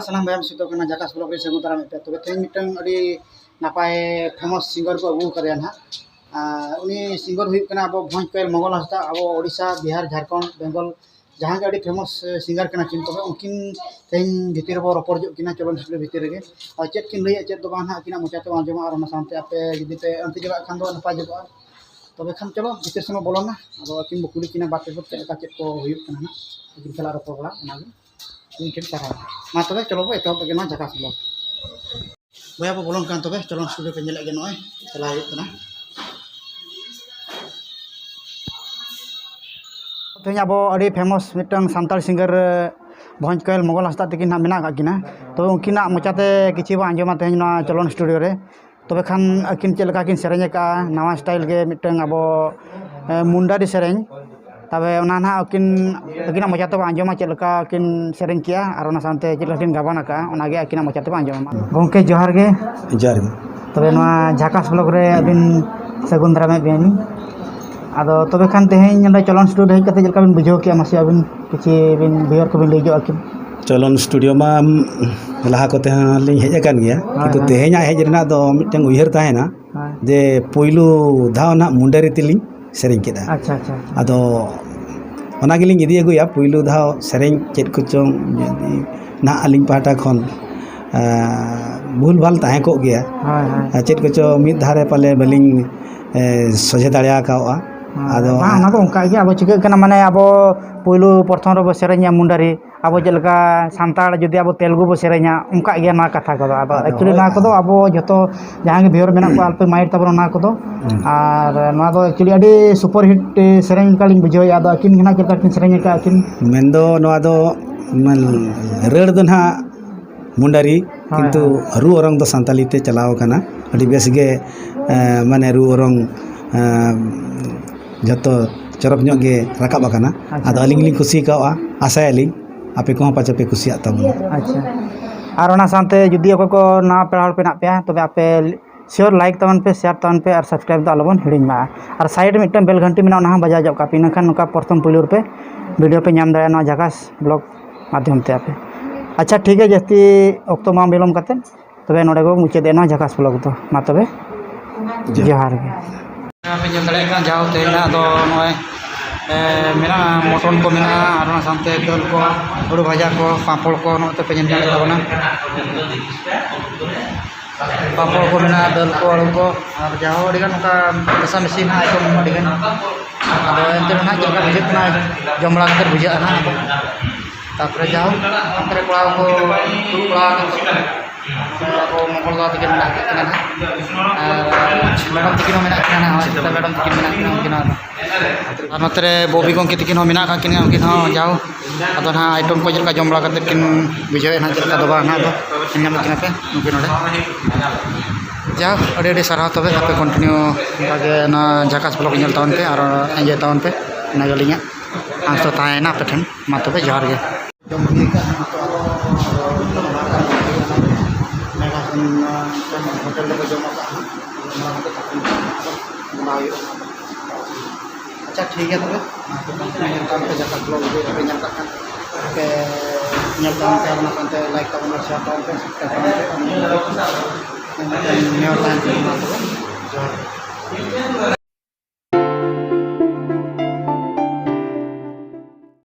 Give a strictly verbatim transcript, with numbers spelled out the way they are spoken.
ᱥᱟᱱᱟᱢ ᱵᱚᱭᱦᱟ ᱢᱤᱥᱤ ᱛᱟᱠᱚ ᱠᱟᱱᱟ, ᱡᱷᱟᱠᱟᱥ ᱵᱞᱚᱜ ᱨᱮ ᱥᱟᱹᱜᱩᱱ ᱫᱟᱨᱟᱢ ᱯᱮ᱾ ᱛᱚᱵᱮ ᱛᱮᱦᱮᱧ ᱢᱤᱫᱴᱟᱝ ᱟᱹᱰᱤ ᱱᱟᱯᱟᱭ ᱯᱷᱮᱢᱟᱥ ᱥᱤᱝᱜᱟᱨ ᱠᱚ ᱟᱹᱜᱩ ᱟᱠᱟᱫᱮᱭᱟ ᱱᱟᱦᱟᱜ᱾ ᱟᱨ ᱩᱱᱤ ᱥᱤᱝᱜᱟᱨ ᱦᱩᱭᱩᱜ ᱠᱟᱱᱟ ᱟᱵᱚ ᱵᱷᱚᱸᱡᱽ ᱠᱚᱭᱮᱞ ᱢᱚᱜᱚᱞ ᱦᱟᱸᱥᱫᱟ, ᱟᱵᱚ ᱳᱰᱤᱥᱟ, ᱵᱤᱦᱟᱨ, ᱡᱷᱟᱲᱠᱷᱚᱸᱰ, ᱵᱮᱝᱜᱚᱞ ᱡᱟᱦᱟᱸ ᱜᱮ ᱟᱹᱰᱤ ᱯᱷᱮᱢᱟᱥ ᱥᱤᱝᱜᱟᱨ ᱠᱟᱱᱟ ᱠᱤᱱ᱾ ᱛᱚᱵᱮ ᱩᱱᱠᱤᱱ ᱛᱮᱦᱮᱧ ᱵᱷᱤᱛᱤᱨ ᱨᱮᱵᱚ ᱨᱚᱯᱚᱲ ᱡᱚᱜ ᱠᱤᱱᱟ ᱪᱚᱞᱚᱱ ᱥᱴᱩᱰᱤᱭᱳ ᱵᱷᱤᱛᱤᱨ ᱨᱮᱜᱮ᱾ ᱟᱨ ᱪᱮᱫ ᱠᱤᱱ ᱞᱟᱹᱭᱟ ᱪᱮᱫ ᱫᱚ ᱵᱟᱝ ᱱᱟᱦᱟᱜ ᱟᱹᱠᱤᱱᱟᱜ ᱢᱚᱪᱟ ᱛᱮᱵᱚ ᱟᱸᱡᱚᱢᱟ, ᱟᱨ ᱚᱱᱟ ᱥᱟᱶᱛᱮ ᱟᱯᱮ ᱡᱩᱫᱤ ᱯᱮ ᱟᱹᱬᱛᱤ ᱡᱚᱜᱟᱜ ᱠᱷᱟᱱ ᱫᱚ ᱱᱟᱯᱟᱭ ᱡᱚᱜᱚᱜᱼᱟ᱾ ᱛᱚᱵᱮ ᱠᱷᱟᱱ ᱪᱚᱞᱚ ᱵᱷᱤᱛᱤᱨ ᱥᱮᱫ ᱵᱚ ᱵᱚᱞᱚᱱᱟ, ᱟᱫᱚ ᱟᱹᱠᱤᱱ ᱵᱚ ᱠᱩᱞᱤ ᱠᱤᱱᱟ ᱵᱟᱨ ᱯᱮ ᱯᱚᱫ ᱪᱮᱫ ᱞᱮᱠᱟ ᱪᱮᱫ ᱠᱚ ᱦᱩᱭᱩᱜ ᱠᱟᱱᱟ ᱱᱟᱦᱟᱜ, ᱟᱹᱠᱤᱱ ᱥᱟᱞᱟᱜ ᱨᱚᱯᱚᱲ ᱵᱟᱲᱟ ᱚᱱᱟᱜᱮ᱾ ᱤᱧ ᱴᱷᱮᱱ ᱛᱟᱦᱮᱱᱟ᱾ ᱢᱟ ᱛᱚᱵᱮ ᱪᱚᱞᱚ ᱵᱚ ᱮᱛᱚᱦᱚᱵ ᱞᱮᱜᱮ ᱱᱚᱣᱟ ᱡᱷᱟᱠᱟᱥ ᱵᱞᱚᱜ᱾ ᱵᱚᱭᱦᱟ ᱵᱚ ᱵᱚᱞᱚᱱ ᱠᱟᱱ ᱛᱚᱵᱮ ᱪᱚᱞᱚᱱ ᱥᱴᱩᱰᱤᱭᱳ ᱯᱮ ᱧᱮᱞᱮᱫ ᱜᱮ ᱱᱚᱜᱼᱚᱭ ᱪᱟᱞᱟᱣ ᱦᱩᱭᱩᱜ ᱠᱟᱱᱟ᱾ ᱛᱮᱦᱮᱧ ᱟᱵᱚ ᱟᱹᱰᱤ ᱯᱷᱮᱢᱟᱥ ᱢᱤᱫᱴᱟᱝ ᱥᱟᱱᱛᱟᱲ ᱥᱤᱝᱜᱟᱨ ᱵᱷᱚᱸᱡᱽ ᱠᱚᱭᱮᱞ ᱢᱚᱜᱚᱞ ᱦᱟᱸᱥᱫᱟ ᱛᱟᱹᱠᱤᱱ ᱦᱟᱸᱜ ᱢᱮᱱᱟᱜ ᱟᱠᱟᱫ ᱠᱤᱱᱟ᱾ ᱛᱚᱵᱮ ᱩᱱᱠᱤᱱᱟᱜ ᱢᱚᱪᱟᱛᱮ ᱠᱤᱪᱷᱩ ᱵᱚᱱ ᱟᱸᱡᱚᱢᱟ ᱛᱮᱦᱮᱧ ᱱᱚᱣᱟ ᱪᱚᱞᱚᱱ ᱥᱴᱩᱰᱤᱭᱳ ᱨᱮ᱾ ᱛᱚᱵᱮ ᱠᱷᱟᱱ ᱟᱹᱠᱤᱱ ᱪᱮᱫ ᱞᱮᱠᱟ ᱠᱤᱱ ᱥᱮᱨᱮᱧ ᱟᱠᱟᱫᱼᱟ, ᱱᱟᱣᱟ ᱥᱴᱟᱭᱤᱞ ᱜᱮ ᱢᱤᱫᱴᱟᱝ ᱟᱵᱚ, ᱮ, ᱢᱩᱱᱰᱟᱨᱤ ᱥᱮᱨᱮᱧ᱾ ᱛᱚᱵᱮ ᱚᱱᱟ ᱱᱟᱦᱟᱜ ᱟᱹᱠᱤᱱ, ᱟᱹᱠᱤᱱᱟᱜ ᱢᱚᱪᱟ ᱛᱮᱵᱚᱱ ᱟᱸᱡᱚᱢᱟ ᱪᱮᱫ ᱞᱮᱠᱟ ᱠᱤᱱ ᱥᱮᱨᱮᱧ ᱠᱮᱜᱼᱟ ᱟᱨ ᱚᱱᱟ ᱥᱟᱶᱛᱮ ᱪᱮᱫ ᱞᱮᱠᱟ ᱠᱤᱱ ᱜᱟᱵᱟᱱ ᱟᱠᱟᱫᱼᱟ, ᱚᱱᱟᱜᱮ ᱟᱹᱠᱤᱱᱟᱜ ᱢᱚᱪᱟ ᱛᱮᱵᱚᱱ ᱟᱸᱡᱚᱢᱟ᱾ ᱜᱚᱢᱠᱮ, ᱡᱚᱦᱟᱨ ᱜᱮ᱾ ᱡᱚᱦᱟᱨ ᱜᱮ᱾ ᱛᱚᱵᱮ ᱱᱚᱣᱟ ᱡᱷᱟᱠᱟᱥ ᱵᱞᱚᱜ ᱨᱮ ᱟᱹᱵᱤᱱ ᱥᱟᱹᱜᱩᱱ ᱫᱟᱨᱟᱢᱮᱫ ᱵᱮᱱᱟᱞᱤᱧ᱾ ᱟᱫᱚ ᱛᱚᱵᱮ ᱠᱷᱟᱱ ᱛᱮᱦᱮᱧ ᱱᱚᱰᱮ ᱪᱚᱞᱚᱱ ᱥᱴᱩᱰᱤᱭᱳ ᱦᱮᱡ ᱠᱟᱛᱮ ᱪᱮᱫ ᱞᱮᱠᱟ ᱵᱤᱱ ᱵᱩᱡᱷᱟᱹᱣ ᱠᱮᱜᱼᱟ? ᱢᱟᱥᱮ ᱟᱹᱵᱤᱱ ᱠᱤᱪᱷᱩ ᱵᱤᱱ ᱵᱤᱭᱚᱨ ᱠᱚᱵᱤᱱ ᱞᱟᱹᱭ ᱧᱚᱜ ᱟᱹᱠᱤᱱ᱾ ᱪᱚᱞᱚᱱ ᱥᱴᱩᱰᱤᱭᱳ ᱢᱟ ᱞᱟᱦᱟ ᱠᱚᱛᱮ ᱦᱚᱸ ᱞᱤᱧ ᱦᱮᱡ ᱟᱠᱟᱱ ᱜᱮᱭᱟ, ᱦᱳᱭ, ᱠᱤᱱᱛᱩ ᱦᱳᱭ᱾ ᱛᱮᱦᱮᱧᱟᱜ ᱦᱮᱡ ᱨᱮᱱᱟᱜ ᱫᱚ ᱢᱤᱫᱴᱮᱱ ᱩᱭᱦᱟᱹᱨ ᱛᱟᱦᱮᱱᱟ ᱦᱳᱭ᱾ ᱡᱮ ᱯᱩᱭᱞᱩ ᱫᱷᱟᱣ ᱱᱟᱦᱟᱜ ᱢᱩᱱᱰᱟᱹᱨᱤ ᱛᱮᱞᱤᱧ ᱥᱮᱨᱮᱧ ᱠᱮᱫᱟ᱾ ᱟᱪᱪᱷᱟ, ᱟᱪᱪᱷᱟ, ᱟᱪᱪᱷᱟ᱾ ᱟᱫᱚ ᱚᱱᱟ ᱜᱮᱞᱤᱧ ᱤᱫᱤ ᱟᱹᱜᱩᱭᱟ ᱯᱩᱭᱞᱩ ᱫᱷᱟᱣ ᱥᱮᱨᱮᱧ ᱪᱮᱫ ᱠᱚᱪᱚᱝ ᱡᱩᱫᱤ ᱱᱟᱦᱟᱜ ᱟᱹᱞᱤᱧ ᱯᱟᱦᱴᱟ ᱠᱷᱚᱱ, ᱮᱸ, ᱵᱷᱩᱞ ᱵᱷᱟᱞ ᱛᱟᱦᱮᱸ ᱠᱚᱜ ᱜᱮᱭᱟ᱾ ᱦᱳᱭ, ᱦᱳᱭ᱾ ᱟᱨ ᱪᱮᱫ ᱠᱚᱪᱚ ᱢᱤᱫ ᱫᱷᱟᱣ ᱨᱮ ᱯᱟᱞᱮ ᱵᱟᱹᱞᱤᱧ, ᱮᱸ, ᱥᱚᱡᱷᱮ ᱫᱟᱲᱮ ᱟᱠᱟᱣᱟ᱾ ᱦᱳᱭ, ᱟᱫᱚ ᱵᱟᱝ, ᱚᱱᱟ ᱫᱚ ᱚᱱᱠᱟ ᱜᱮ᱾ ᱟᱵᱚ ᱪᱤᱠᱟᱹᱜ ᱠᱟᱱᱟ, ᱢᱟᱱᱮ, ᱟᱵᱚ ᱯᱩᱭᱞᱩ ᱯᱨᱚᱛᱷᱚᱢ ᱨᱮᱵᱚ ᱥᱮᱨᱮᱧᱟ ᱢᱩᱱᱰᱟᱹᱨᱤ, ᱟᱵᱚ ᱪᱮᱫ ᱞᱮᱠᱟ ᱥᱟᱱᱛᱟᱲ ᱡᱩᱫᱤ ᱟᱵᱚ ᱛᱮᱞᱜᱩ ᱵᱚ ᱥᱮᱨᱮᱧᱟ, ᱚᱱᱠᱟᱜ ᱜᱮᱭᱟ ᱱᱚᱣᱟ ᱠᱟᱛᱷᱟ ᱠᱚᱫᱚ᱾ ᱟᱫᱚ ᱟᱫᱚ actually ᱦᱳᱭ᱾ ᱱᱚᱣᱟ ᱠᱚᱫᱚ ᱟᱵᱚ ᱡᱚᱛᱚ ᱡᱟᱦᱟᱸᱭ ᱜᱮ viewer ᱢᱮᱱᱟᱜ ᱠᱚᱣᱟ, ᱟᱞᱚᱯᱮ mind ᱛᱟᱵᱚᱱᱟ ᱱᱚᱣᱟ ᱠᱚᱫᱚ᱾ ᱦᱩᱸ᱾ ᱟᱨ ᱱᱚᱣᱟ ᱫᱚ actually ᱟᱹᱰᱤ super hit ᱥᱮᱨᱮᱧ ᱞᱮᱠᱟᱞᱤᱧ ᱵᱩᱡᱷᱟᱹᱣᱮᱫᱼᱟ᱾ ᱟᱫᱚ ᱟᱹᱠᱤᱱ ᱜᱮ ᱱᱟᱦᱟᱜ ᱪᱮᱫ ᱞᱮᱠᱟ ᱠᱤᱱ ᱥᱮᱨᱮᱧ ᱟᱠᱟᱫᱼᱟ ᱟᱹᱠᱤᱱ? ᱢᱮᱱᱫᱚ ᱱᱚᱣᱟ ᱫᱚ, ᱢᱟᱱ-, ᱨᱟᱹᱲ ᱫᱚ ᱱᱟᱦᱟᱜ ᱢᱩᱱᱰᱟᱨᱤ, ᱦᱳᱭ, ᱠᱤᱱᱛᱩ ᱦᱳᱭ᱾ ᱨᱩ ᱚᱨᱚᱝ ᱫᱚ ᱥᱟᱱᱛᱟᱞᱤ ᱛᱮ ᱪᱟᱞᱟᱣ ᱟᱠᱟᱱᱟ᱾ ᱟᱹᱰᱤ ᱵᱮᱥ ᱜᱮ, ᱮᱸ, ᱢᱟᱱᱮ ᱨᱩ ᱚᱨᱚᱝ, ᱮᱸ, ᱡᱚᱛᱚ ᱪᱚᱨᱚᱠ ᱧᱚᱜ ᱜᱮ ᱨᱟᱠᱟᱵ ᱟᱠᱟᱱᱟ᱾ ᱟᱪᱪᱷᱟ᱾ ᱟᱫᱚ ᱟᱹᱞᱤᱧ ᱞᱤᱧ ᱠᱩᱥᱤ ᱠᱟᱣᱟ, ᱟᱥᱟᱭᱟᱞᱤᱧ ᱟᱯᱮ ᱠᱚᱦᱚᱸ ᱯᱟᱪᱮ ᱯᱮ ᱠᱩᱥᱤᱭᱟᱜ ᱛᱟᱵᱚᱱᱟ᱾ ᱟᱪᱪᱷᱟ᱾ ᱟᱨ ᱚᱱᱟ ᱥᱟᱶᱛᱮ ᱡᱩᱫᱤ ᱚᱠᱚᱭ ᱠᱚ ᱱᱟᱣᱟ ᱯᱮᱲᱟ ᱦᱚᱲ ᱯᱮ ᱢᱮᱱᱟᱜ ᱯᱮᱭᱟ, ᱛᱚᱵᱮ ᱟᱯᱮ sure like ᱛᱟᱵᱚᱱ ᱯᱮ, share ᱛᱟᱵᱚᱱ ᱯᱮ ᱟᱨ subscribe ᱫᱚ ᱟᱞᱚᱵᱚᱱ ᱦᱤᱲᱤᱧ ᱢᱟ᱾ ᱟᱨ side ᱨᱮ ᱢᱤᱫᱴᱟᱝ bell ᱜᱷᱟᱱᱴᱤ ᱢᱮᱱᱟᱜᱼᱟ, ᱚᱱᱟ ᱦᱚᱸ ᱵᱟᱡᱟᱣ ᱧᱚᱜ ᱠᱟᱜ ᱯᱮ, ᱤᱱᱟᱹᱠᱷᱟᱱ ᱱᱚᱝᱠᱟ ᱯᱨᱚᱛᱷᱚᱢ ᱯᱩᱭᱞᱩ ᱨᱮᱯᱮ video ᱯᱮ ᱧᱟᱢ ᱫᱟᱲᱮᱭᱟᱜᱼᱟ ᱱᱚᱣᱟ ᱡᱷᱟᱠᱟᱥ ᱵᱞᱚᱜ ᱢᱟᱫᱽᱫᱷᱚᱢ ᱛᱮ ᱟᱯᱮ᱾ ᱟᱪᱪᱷᱟ, ᱴᱷᱤᱠ ᱜᱮᱭᱟ, ᱡᱟᱹᱥᱛᱤ ᱚᱠᱛᱚ ᱵᱟᱝ ᱵᱤᱞᱚᱢ ᱠᱟᱛᱮ ᱛᱚᱵᱮ ᱱᱚᱰᱮ ᱵᱚ ᱢᱩᱪᱟᱹᱫᱮᱜᱼᱟ ᱱᱚᱣᱟ ᱡᱷᱟᱠᱟᱥ ᱵᱞᱚᱜ ᱫᱚ᱾ ᱢᱟ ᱛᱚᱵᱮ, ᱡᱚᱦᱟᱨ᱾ ᱡᱚᱦᱟᱨ ᱜᱮ᱾ ᱟᱯᱮ ᱧᱮᱞ ᱫᱟᱲᱮᱭᱟᱜ ᱠᱟᱱᱟ, ᱡᱟᱣ ᱛᱮᱦᱮᱧᱟᱜ ᱫᱚ ᱱᱚᱜᱼᱚᱭ, ᱮ, ᱢᱮᱱᱟᱜᱼᱟ, ᱢᱚᱴᱚᱱ ᱠᱚ ᱢᱮᱱᱟᱜᱼᱟ, ᱟᱨ ᱚᱱᱟ ᱥᱟᱶᱛᱮ ᱫᱟᱹᱞ ᱠᱚ, ᱦᱩᱲᱩ ᱵᱷᱟᱡᱟ ᱠᱚ, ᱯᱟᱸᱯᱚᱲ ᱠᱚ, ᱱᱚᱜᱼᱚᱭ ᱛᱚᱯᱮ ᱧᱮᱞ ᱧᱟᱢᱮᱫ ᱛᱟᱵᱚᱱᱟ᱾ ᱯᱟᱸᱯᱚᱲ ᱠᱚ ᱢᱮᱱᱟᱜᱼᱟ, ᱫᱟᱹᱞ ᱠᱚ, ᱟᱹᱞᱩ ᱠᱚ, ᱟᱨ ᱡᱟᱦᱟᱸ ᱟᱹᱰᱤᱜᱟᱱ ᱚᱱᱠᱟ ᱢᱮᱥᱟᱢᱤᱥᱤ ᱢᱮᱱᱟᱜᱼᱟ, ᱟᱭᱴᱮᱢ ᱟᱹᱰᱤᱜᱟᱱ᱾ ᱟᱫᱚ ᱮᱱᱛᱮ ᱨᱮᱦᱚᱸ ᱪᱮᱫ ᱞᱮᱠᱟ ᱵᱩᱡᱷᱟᱹᱜ ᱠᱟᱱᱟ, ᱡᱚᱢ ᱵᱟᱲᱟ ᱠᱟᱛᱮ ᱵᱩᱡᱷᱟᱹᱜᱼᱟ ᱱᱟᱦᱟᱜ᱾ ᱟᱫᱚ ᱛᱟᱨᱯᱚᱨᱮ ᱡᱟᱦᱟᱸ ᱚᱱᱛᱮ ᱨᱮ ᱠᱚᱲᱟ ᱠᱚ ᱫᱩᱲᱩᱵ ᱵᱟᱲᱟ ᱟᱠᱟᱱ ᱛᱟᱵᱚᱱᱟ᱾ ᱟᱵᱚ ᱢᱚᱝᱜᱚᱞ ᱫᱟ ᱛᱟᱹᱠᱤᱱ ᱢᱮᱱᱟᱜ ᱠᱤᱱᱟ ᱱᱟᱦᱟᱜ᱾ ᱟᱨ ᱢᱮᱰᱟᱢ ᱛᱟᱹᱠᱤᱱ ᱦᱚᱸ ᱢᱮᱱᱟᱜ ᱠᱤᱱᱟ ᱱᱟᱦᱟᱜ, ᱦᱳᱭ, ᱢᱮᱰᱟᱢ ᱛᱟᱹᱠᱤᱱ ᱢᱮᱱᱟᱜ ᱠᱤᱱᱟ, ᱩᱱᱠᱤᱱ ᱦᱚᱸ᱾ ᱟᱨ ᱱᱚᱛᱮ ᱨᱮ ᱵᱚᱵᱤ ᱜᱚᱢᱠᱮ ᱛᱟᱹᱠᱤᱱ ᱦᱚᱸ ᱢᱮᱱᱟᱜ ᱟᱠᱟᱫ ᱠᱤᱱᱟ, ᱩᱱᱠᱤᱱ ᱦᱚᱸ ᱡᱟᱣ᱾ ᱟᱫᱚ ᱱᱟᱦᱟᱜ ᱟᱭᱴᱮᱢ ᱠᱚ ᱪᱮᱫ ᱞᱮᱠᱟ ᱡᱚᱢ ᱵᱟᱲᱟ ᱠᱟᱛᱮᱫ ᱠᱤᱱ ᱵᱩᱡᱷᱟᱹᱣᱮᱫ ᱱᱟᱦᱟᱜ, ᱪᱮᱫ ᱞᱮᱠᱟ ᱫᱚ ᱵᱟᱝ ᱱᱟᱦᱟᱜ, ᱟᱫᱚ ᱧᱮᱞ ᱧᱟᱢᱮᱫ ᱠᱤᱱᱟ ᱯᱮ ᱩᱱᱠᱤᱱ ᱱᱚᱰᱮ᱾ ᱡᱟᱣ, ᱟᱹᱰᱤ ᱟᱹᱰᱤ ᱥᱟᱨᱦᱟᱣ ᱛᱚᱵᱮ, ᱟᱯᱮ continue ᱚᱱᱠᱟ ᱜᱮ ᱚᱱᱟ ᱡᱷᱟᱠᱟᱥ ᱵᱞᱚᱜ ᱧᱮᱞ ᱛᱟᱵᱚᱱ ᱯᱮ ᱟᱨ enjoy ᱛᱟᱵᱚᱱ ᱯᱮ, ᱤᱱᱟᱹ ᱜᱮ ᱟᱹᱞᱤᱧᱟᱜ ᱟᱸᱥ ᱫᱚ ᱛᱟᱦᱮᱸᱭᱮᱱᱟ ᱟᱯᱮ ᱴᱷᱮᱱ᱾ ᱢᱟ ᱛᱚᱵᱮ, ᱡᱚᱦᱟᱨ ᱜᱮ᱾ ᱡᱚᱢ ᱦᱩᱭ ᱟᱠᱟᱫᱼᱟ, ᱱᱤᱛᱚᱜ ᱟᱫᱚ ᱢᱮᱜᱷᱟᱥᱚᱱ ᱢᱤᱫᱴᱮᱱ ᱦᱳᱴᱮᱞ ᱨᱮᱠᱚ ᱡᱚᱢ ᱟᱠᱟᱫᱼᱟ ᱦᱟᱸᱜ, ᱚᱱᱟ ᱦᱚᱛᱮᱡ ᱛᱮ ᱵᱚᱸᱜᱟ ᱦᱩᱭᱩᱜᱼᱟ᱾ ᱟᱪᱪᱷᱟ, ᱴᱷᱤᱠ ᱜᱮᱭᱟ ᱛᱚᱵᱮ, ᱢᱟ ᱛᱚᱵᱮ, ᱧᱮᱞ ᱛᱟᱵᱚᱱ ᱯᱮ, ᱡᱟᱠᱟᱛ ᱵᱞᱚᱜ ᱵᱷᱤᱰᱤᱭᱳ ᱯᱮ ᱧᱮᱞ ᱠᱟᱜ ᱠᱷᱟᱱ, ᱯᱮ ᱧᱮᱞ ᱛᱟᱵᱚᱱ ᱯᱮ, ᱟᱨ ᱚᱱᱟ ᱥᱟᱶᱛᱮ like ᱛᱟᱵᱚᱱ ᱯᱮ, share ᱛᱟᱵᱚᱱ ᱯᱮ, ᱟᱨ ᱱᱤᱭᱟᱹ ᱱᱤᱭᱟᱹ ᱱᱮᱦᱚᱨ ᱛᱟᱦᱮᱱ ᱠᱟᱱᱟ᱾ ᱢᱟ ᱛᱚᱵᱮ, ᱡᱚᱦᱟᱨ ᱜᱮ᱾